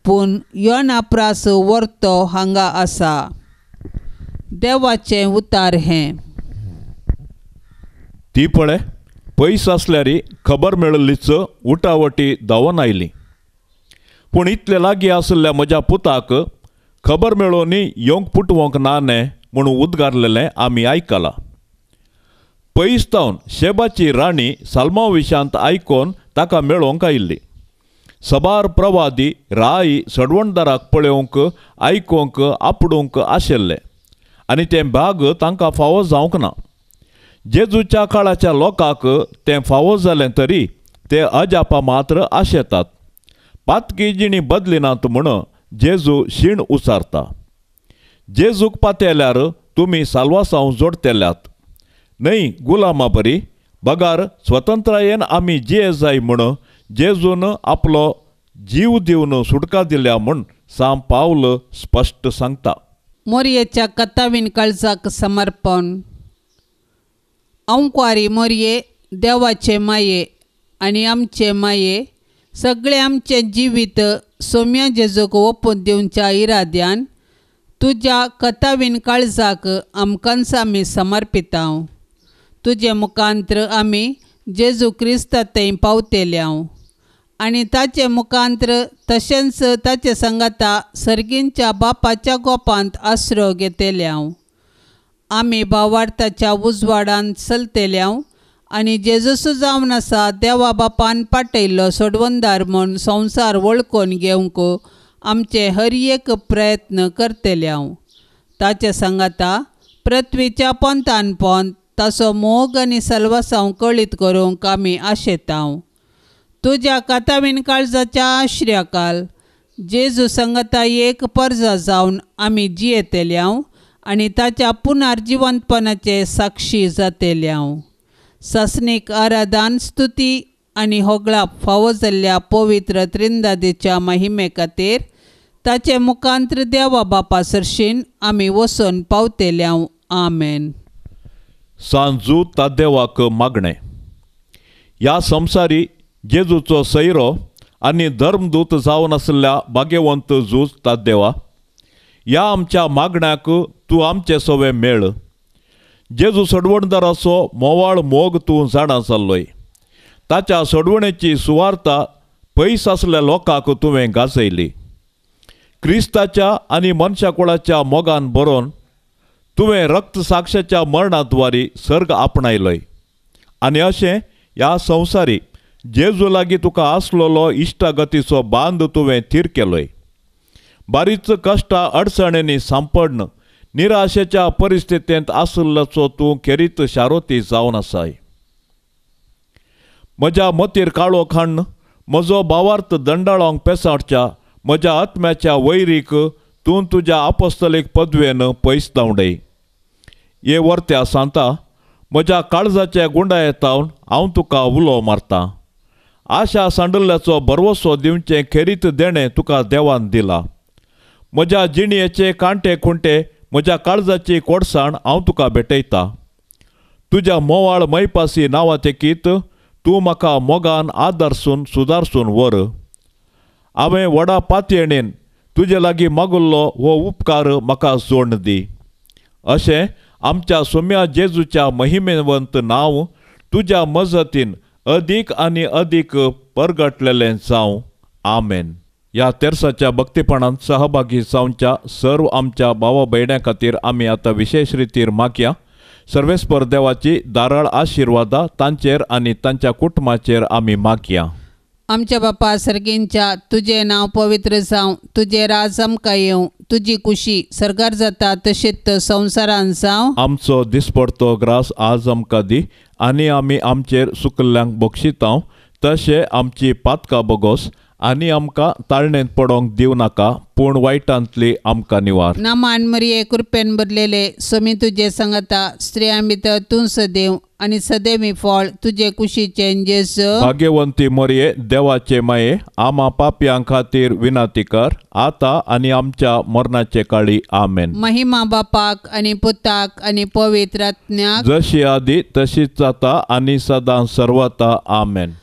पूण योना प्रास वर्तो हांगा आसा. देवाचें उतार हें. ती पळय पयस आसल्यार खबर मेळिल्लीच उटावटी धांवन आयली. पूण इतले लागीं आशिल्ल्या म्हज्या पुताक खबर मेळोवन येवंक पुटवंक ना न्हे म्हणून उद्गारलेलें आमी आयकलां. पयस तावन शेबाची राणी साल्मांव विशांत आयकून ताका मेळोवंक आयिल्ली. सबार प्रवादी राय सडवणदाराक पळोवंक आयकूंक आपडूंक आशिल्ले आनी तें भाग तांकां फावो जावंक ना. जेजूच्या काळाच्या लोकांक तें फावो जालें तरी ते अजापा मात्र आशेतात. पातकी जिणी बदलिनात म्हूण जेजू शीण उचारता. जेजूक पातेल्यार तुमी साल्वासांव जोडतेल्यात न्हय गुलामा बरी, बगार स्वतंत्रायेन आमी जिये जाय म्हूण जेजून आपलो जीव दिवन सुटका दिल्या म्हूण सांत पावल स्पश्ट सांगता. मोरयेच्या कथावीन काळजाक समर्पण. अंकुवारी मोरये देवाचे माये आनी आमचे माये सगळें आमचें जिवीत सोम्या जेजूक ओपून दिवच्या इराद्यान तुज्या कथावीन काळजाक आमकांच आमी समर्पितांव. तुजे मुखांत्र आमी जेजू क्रिस्ता थंय पावतेल्यांव आनी ताचे मुखांत्र तशेंच ताचे संगाता सर्गींच्या बापाच्या गोपांत आसरो घेतेल्यांव. आमी भावार्थाच्या उजवाडांत चलतेल्यांव आनी जेजूस जावन आसा देवा बापान पाटयल्लो सोडवणदार म्हूण संवसार वळखून घेवंक आमचे हर एक प्रयत्न करतेल्यांव. ताचे सांगाता पृथ्वीच्या पोंतान पोंत ताचो मोग आनी सलवासांव कळीत करूंक आमी आशेतांव. तुज्या कातावीन काळजाच्या आश्र्याकाल जेजू संगता एक परजा जावन आमी जियेतेल्यांव आनी ताच्या पुनर्जिवंतपणाचे साक्षी जातेल्यांव. सासणीक आराधन स्तुती आनी होगळाप फावो जाल्ल्या पवित्र त्रिंदादीच्या महिमे खातीर ताचे मुखांत्र देवा बापा सरशीन आमी वचून पावतेल्यांव. आमेन. सांजू तादेवाक मागणें. ह्या संवसारी जेजूचो सैरो आनी धर्मदूत जावन आशिल्ल्या भाग्यवंत झूज तादेवा, ह्या आमच्या मागण्याक तूं आमचे सवे मेळ. जेजू सोडवणदाराचो मोवाळ मोग तूं जाणा जाल्लोय. ताच्या सोडवणेची सुवार्ता पयस आसल्या लोकांक तुवें गाजयली. क्रिस्ताच्या आनी मनशाकुळाच्या मोगान बरोवन तुवें रक्त साक्षाच्या मरणाद्वारी सर्ग आपणायलोय आनी अशें ह्या संवसारी जेजू लागीं तुका आसलेलो इश्टागतीचो बांद तुवें थीर केलोय. बारीच कश्टां अडचणींनी सांपडन निराशेच्या परिस्थितींत आशिल्ल्याचो तूं खेरीत शारोती जावन आसाय. म्हज्या मतीर काळो खाण म्हजो भावार्थ दंडाळोंक पेसाडच्या म्हज्या आत्म्याच्या वैरीक तूं तुज्या आपस्तलीक पदवेन पयस धांवडय. हे वर्त्या सांता म्हज्या काळजाच्या गुंडायेतावन हांव तुका उलो मारतां. आशा सांडल्ल्याचो भरवसो दिवचें खेरीत देणें तुका देवान दिला. म्हज्या जिणयेचे कांटे खुंटे म्हज्या काळजाची कोडसाण हांव तुका भेटयता. तुज्या मोवाळ मैपासी नांवातेकीत तूं म्हाका मोगान आदर्सून सुदारसून व्हर. हांवें व्हडा पातयेणेन तुजे लागीं मागुल्लो हो उपकार म्हाका जोड दी. अशें आमच्या सोम्या जेजूच्या महिमेवंत नांव तुज्या मजतीन अदीक आनी अदीक परगटलेलें जावं. आमेन. ह्या तेर्साच्या भक्तीपणांत सहभागी जावच्या सर्व आमच्या भावा भयण्यां खातीर आमी आतां विशेश रितीर मागया. सर्वेस्पर देवाची दाराळ आशिर्वादा तांचेर आनी तांच्या कुटुंबाचेर आमी मागया. आमच्या बापा सर्गींच्या तुजें नांव पवित्र जावं, तुजें राज आमकां येवं, तुजी कुशी सर्गार जाता तशेंच संवसारान जावं. आमचो दिसपडतो ग्रास आज आमकां दी आनी आमी आमचेर सुकल्ल्यांक बक्षितांव तशें आमची पातकां बोगोस आनी आमकां ताळणेंत पडोंक दिवं नाका, पूण वायटांतली आमकां निवार. नामान मरिये कृपेन भरलेले स्वामी तुजे सांगता, स्त्रियां भितर तूं सदैव आनी सदैवी फळ तुजे कुशीचें जेजू. भाग्यवंती मरिये देवाचे माये, आमा पापयां खातीर विनंती कर आतां आनी आमच्या मरणाचे काळी. आमेन. महिमा बापाक आनी पुताक आनी पवित्र आत्म्याक, जशी आदी तशीच जाता आनी सदां सर्वता. आमेन.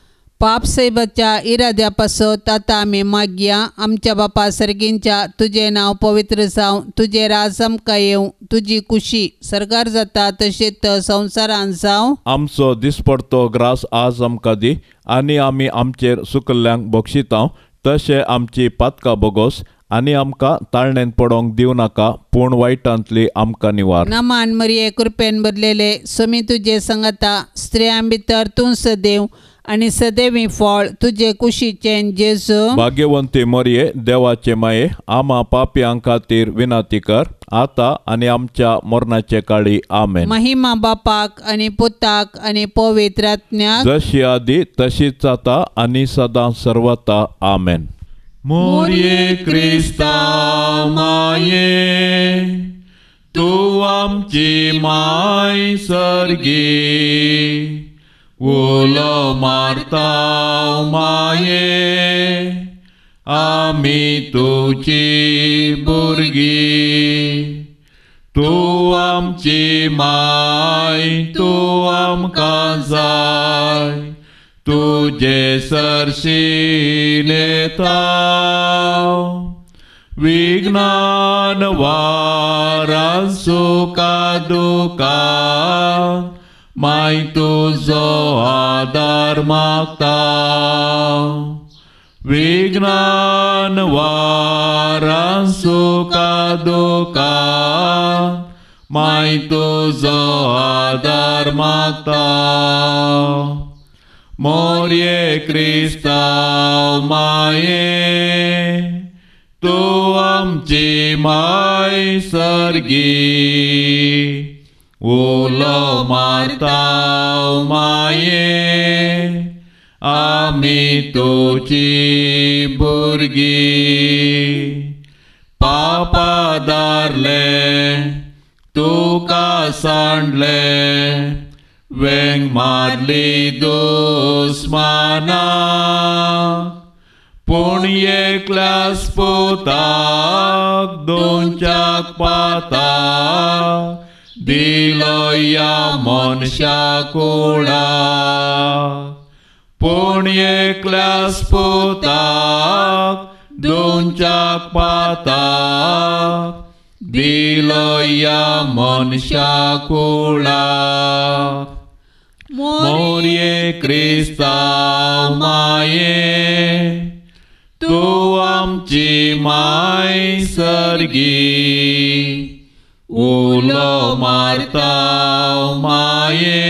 पाप सैबाच्या इराद्या पासत आतां आमी मागया. आमच्या बापा सर्गींच्या तुजें नांव पवित्र जावं, तुजें राज आमकां येवं, तुजी कुशी सर्गार जाता तशेंच संवसारान जावं. आमचो दिसपडतो ग्रास आज आमकां दी आनी आमी आमचेर सुकल्ल्यांक बक्षितांव तशें आमची पातकां बोगोस आनी आमकां ताळणेंत पडोंक दिवं नाका, पूण वायटांतली आमकां निवार. नामान मरिये कृपेन भरलेले स्वामी तुजे सांगता, स्त्रियां भितर तूं सदैव आनी सदैवी फळ तुजे कुशीचें जेजू. भाग्यवंती मरिये देवाचे माये, आमा पापयां खातीर विनंती कर आतां आनी आमच्या मरणाचे काळी. आमेन. महिमा बापाक आनी पुताक आनी पवित्र आत्म्याक, जशी आदी तशीच जाता आनी सदां सर्वता. आमेन. मोरये क्रिस्ता माये, तूं आमची माय सर्गी, उलो मारता माये, आमी तुजी भुरगीं. तूं आमची माय, तूं आमकां जाय, तुजे सरशीं येता. विज्ञान वारां सुखा दुखां माय तुजो आदार मागता. विज्ञान वारां सुखा दुखां माय तुजो आदार मागता. मोरये क्रिस्तांव माये, तूं आमची माय सर्गी, उलो मारता माये, आमी तुजी भुरगीं. पापा दारले तुका सांडले, वेंग मारली दुस्माना, पूण एकल्याच पुताक दोनच्याक पाताक दिलो ह्या मनशा कुळाक. पूण एकल्याच पुताक दोनच्याक पाताक दिलो ह्या मनशा कुळाक. मोरये क्रिस्तांव माये, तूं आमची माय सर्गी, उलो मारता माये,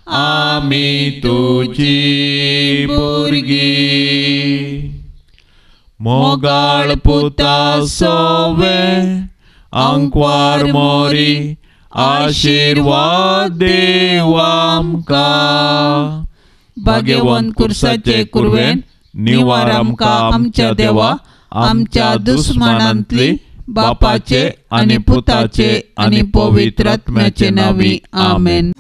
आमी तुजी भुरगीं. मोगाळ पुता सोवे आंकवार मोरी, आशिर्वाद देव आमकां. भाग्यवंत कुर्साचे कुरवेन निवार आमकां आमच्या देवा, आमच्या दुस्मानांतली, बापाचे आनी पुताचे आनी पवित्र आत्म्याचे नांवी. आमेन.